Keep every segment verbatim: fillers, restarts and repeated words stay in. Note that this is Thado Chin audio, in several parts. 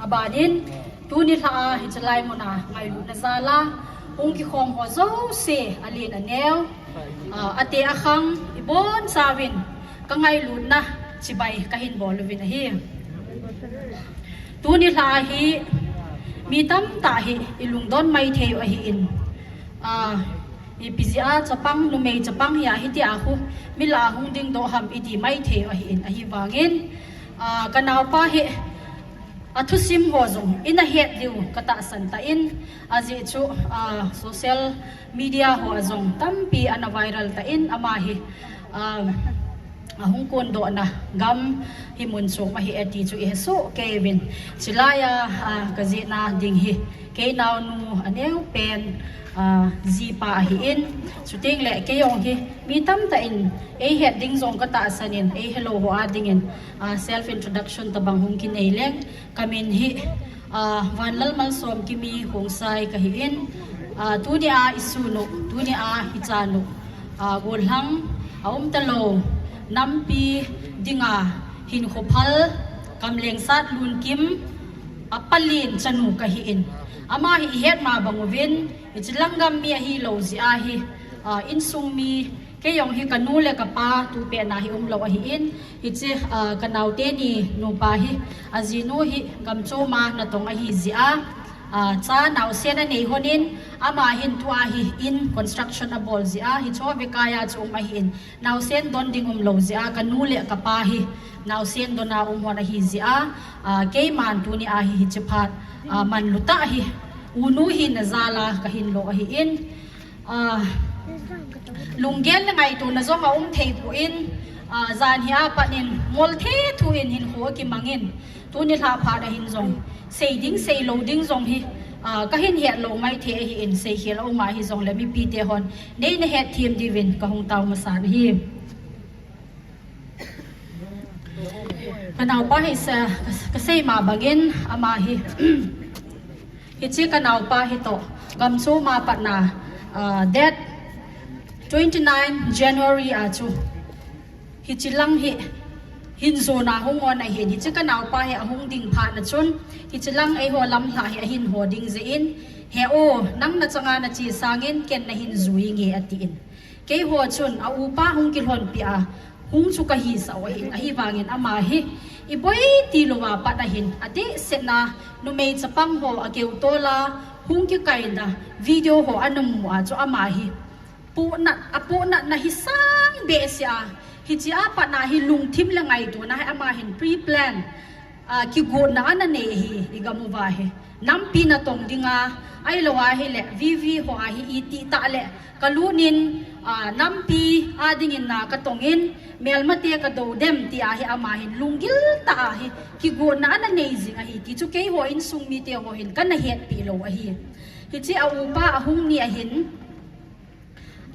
Abanin, tuni lha a hiche lai muna ngailutna jal a hung kikhom ho jouse, alen aneo, ah, ate akhang, ibonchauvin ka ngailutna chibai kahin bol uvin ahi. Tuni lha a hi mi tamtah hi ilungdon maithei u ahin, ah, ipi jeh a chapang, numei chapang hi a hitia khu mi lah a hung dingdoh ham iti maithei u ahin, ahivangin, ah, ka naopa hi athusim ho jong ina het diu ka tahsan tan, ajeh chu, ah, social media ho a jong tampi ana viral tan, ama hi, ah, ahung kondohna gam hi mun chom ahi e ti chu ihesoh kei uvin. Chulai a, ah, ka jihna ding hi kei naonu aneopen, ah, jipa ahin. Chuteng le kei jong hi mi tamtah in eihet ding jong ka tahsan in, eihelou ho a dingin, ah, self introduction tabang hung kinei leng. Ka min hi, ah, Vanlalmalsom Kimi Khongsai kahin, ah, tuni a isun u, tuni a ichan u, ah, gollhang aum talou, nampi dinga hinkho phal, kamlengsat lunkim, apalen chanu kahin. Ama hi ihet ma bang uvin, hiche lang gam mi ahilou jeh a hi, ah, insung mi, kei jong hi ka nu le ka pa tupet na hi umlou ahin, hiche, ah, ka naote ni nupa hi, ajinu hi gam chom a natong ahi jeh a, ah, cha naosen anei lhonin, ama hin tua hi in construction abol jeh a, hiche vekai a chu um ahin, naosen don ding umlou jeh a, ka nu le ka pa hi naosen don a um lhon ahi jeh a, ah, keiman tuni a hi hiche phat, ah, manlutah hi unu hina jal a kahin lo ahin, ah, lunggel le ngaitona jong aum thei pon, ah, jan hi a pat in ngol thethu in hinkho kimangin, tuni lha phat a hin jong sei ding sei lou ding jong hi, ah, kahin het lou maithei ahin, seikhel aum a hijongle mipite hon neina hetthem diuvin kahung tao masan ahi. Ka naopa hi sa, ka, ka sei ma bangin ama hi, hiche ka naopa hi toh gam chom a pat na, ah, date twenty nine January a chu hiche lang hi hin jona hung on ahin, hiche ka naopa hi ahung ding phat na chun, hiche lang eiho lamlhah hi ahin ho ding jeh in, "He o, nang nachanga nache sangin ken nahin jui nge," atin. Keiho chun a upa hung kilhonpi a hung chu kahisah u ahin, ahivangin ama hi iboi tilou a pat ahin, adehset na numei chapang ho akeu tol a hung kikaina video ho ana mu a chu ama hi pohnat, apohnatna hi sang behseh a, hiche a pat na hi lungthim le ngaitona hi ama hin pre-plan, ah, kigotna ana nei hi, igam uva hi. Nampi natong dinga, ahilou ahile, V V ho a hi iti tah le, kalut in, ah, nampi a dingin na katong in, melmate kadou dem ti a hi ama hin lunggil tah a hi, kigotna ana nei jing ahi ti chu keiho insung mite ho hin kana hetpi lou ahi. Hiche a upa ahung ni ahin,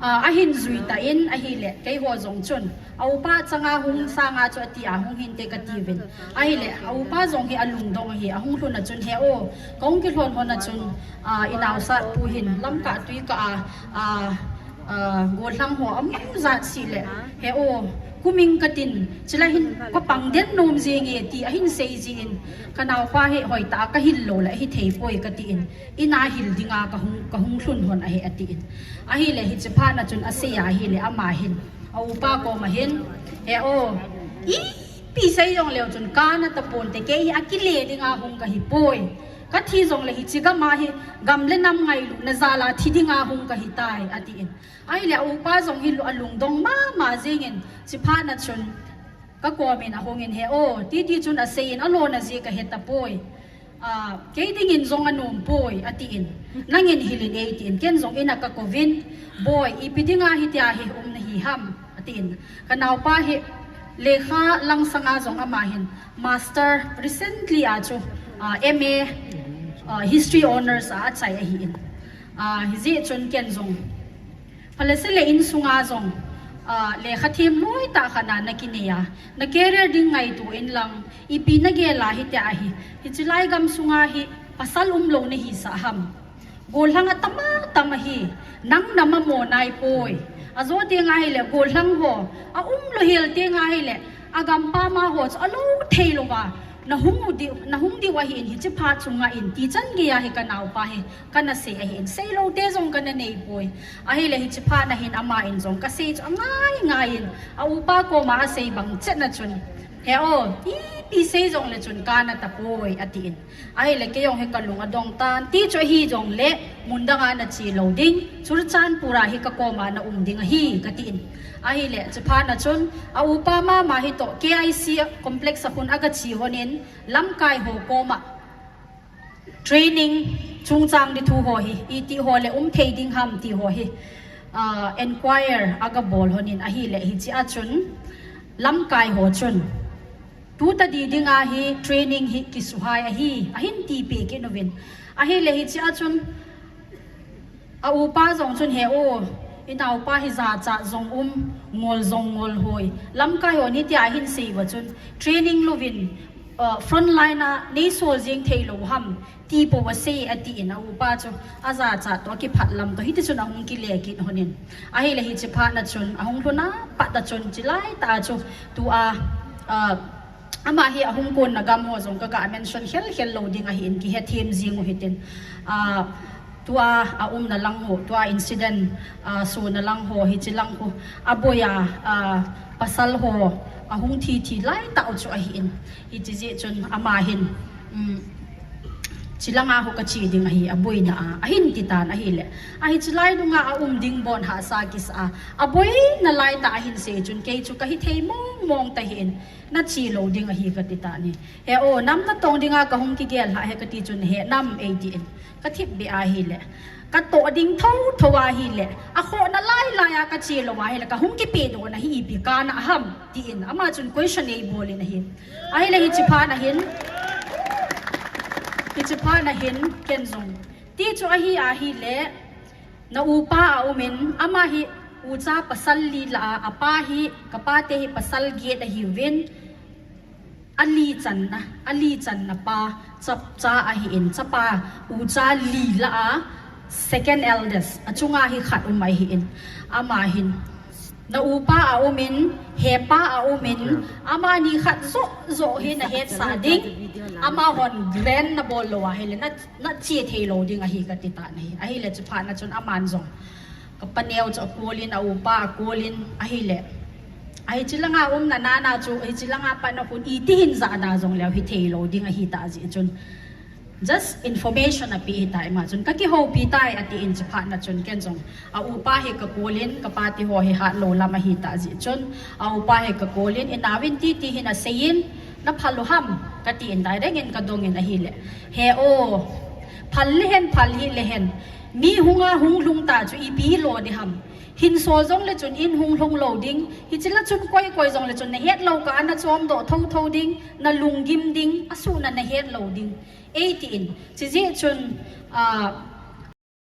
ah, ahin jui tan ahile, keiho jong chun, a upa changa hung sanga chu ati a hung hinte katiuvin. Ahile, a upa jong hi alungdong ahi, ahung lhun a chun, "He o, kahung kilhon lhon a chun, ah, inaosat pu hin lamkah tuikah a, ah, ah, gollhang ho amu jat seh le, he o, kuming katin, chule hin kapang den nom jenge," ti ahin sei jin, ka naopa hi hoitah a kahil lou le, ahithei poi katin. Ina hil dinga kahung, kahung lhun lhon ahi atin. Ahile hiche phat na chun asei ahile ama hin, a upa koma hin, "He o, ipi sei jongleu chun kana taponte, kei hi akile dinga hung kahi poi. Kathi jongle hiche gam a hi gam le nam ngailutna jal a thi dinga hung kahi tai," atin. Ahile a upa jong hi lu-, alungdong mama jingin, hiche phat na chun, ka komin ahungin, "He o," titi chun aseiyin, "Alona jeh kahe tapoi. Ah, kei dingin jong anom poi," atin. "Nangin hilin," eitin. Ken jong ina kakouvin, "Boi, ipi dinga hitia hi um nahi ham?" atin. Ka naopa hi lekha langsanga jong ama hin master recently a chu, ah, M A, ah, history honours a achai ahin. Ah, hijeh chun ken jong Phale sele insunga jong, ah, lekha them loi tah khat na nakinei a, na career ding ngaito in lang, ipi nagel a hitia hi, hiche lai gam sunga hi pasal umlou nahisah ham. Gollhang atam atam ahi, nang na mamo naipoi. Ajo teng ahile, gollhang ho, aumlou hel teng ahile, Agam pama ho chu alou thei louva, na hung u di, na hung diu ahin, hiche phat chu ngah in, ti chan geiya hi ka naopa hi kana sei ahin, seilou te jong kana nei poi. Ahile hiche phat na hin ama in jong ka sei chu angai ngai in, a upa koma asei bang chet na chun, he o, ipi sei jongle chun kana tapoi, atin. Ahile kei jong hi ka lung adong tan, ti chu ahi jongle, mun danga na che lou ding, Churachandpur a hi ka koma na um ding ahi, ka tin. Ahile, hiche phat na chun, a upa mama hi toh, K I C complex a khun aga che hon in, lamkai ho koma training chungchang di thu ho hi, iti ho le um thei ding ham ti ho hi, ah, enquire aga bol hon in, ahile, hiche a chun, lamkai ho chun, tu tadi dinga hi training hi kisuhai ahi, ahin tipeh kit uvin. Ahile hiche a chun, a upa jong chun, he o, i naopa hi jachat jong um, ngol jong ngol hoi. Lamkai ho ni tia ahin sei uva chun, training louvin, uh, front line a nei sol jing thei lou ham, ti pouva sei, atin a upa chu, ajachat toh, akiphat lam toh, hiti chun ahung kile kit hon in. Ahile hiche phat na chun, ahung lhun a pat a chun, chilai tah a chu, tua, uh, ama hi ahung kon na gam ho jong ka ga mention khel khel lou ding ahin, kihe them jing u hitin. Ah, tua aumna lang ho, tua incident, ah, sona lang ho, hiche lang ho, aboi a, ah, pasal ho, ahung thi thi lai tah u chu ahin. Hiche jeh chun ama hin, um, chilanga ho ka che ding ahi, aboina a, ahin ti tan ahile. Ahi chilai nunga aum ding bon hahsa kisa a, aboina lai tah ahin sei chun kei chu ka hithei mong mong ta hin, na che lou ding ahi ka ti tan ahi. He o, nam natong dinga ka hung kigel lha hi ka ti chun, he nam ei tin. Ka thip be ahile. Ka toh ding tho tho ahile. Akhohna lai lai a ka che lou ahile. Ka hung kipe doh na hi ipi kana ham tin. Ama chun question ei bol in ahi. Ahile hiche phat na hin. Hiche phat na hin ken jong. Ti chu ahi ahile. Na upa aum in, ama hi ucha pasal li lah a, apa hi, kapa te hi pasal get ahiuvin, ali channa, ali channa pa, chapcha ahin, chapa ucha li lah a, second eldest, achunga hi khat um ahin, ama hin. Na upa aum in, hepa aum in, amani khat joh joh hi na hetsah ding, amahon grant na bol lou ahile, na, na che thei lou ding ahi ka ti tan ahi. Ahile hiche phat na chun aman jong. Ka paneo chu akol in, a upa akol in, ahile. Ahi chilanga umna nana chu, ahi chilanga pat na khun iti hin jana jong leu hithei lou ding ahi tah jeh chun. Just information ape hi tai ama chun. Ka kihoupi tai atin hiche phat na chun ken jong. A upa hi ka kol in, ka pa ti ho hi hat lou lam ahi tah jeh chun. A upa hi ka kol in, i naovin titi hin asei in, na phal u ham, ka tin direct in ka dong in ahile. He o, phal le hen, phal hih le hen. Mi hunga hung lhung ta chu ipi lo ding ham. Hin sol jongle chun in hung lhung lou ding. Hiche la chun koi koi jongle chun na het lou kah a na chom doh tho tho ding, na lunggim ding, asuhna na het lou ding. Ei tin, hiche jeh chun, ah,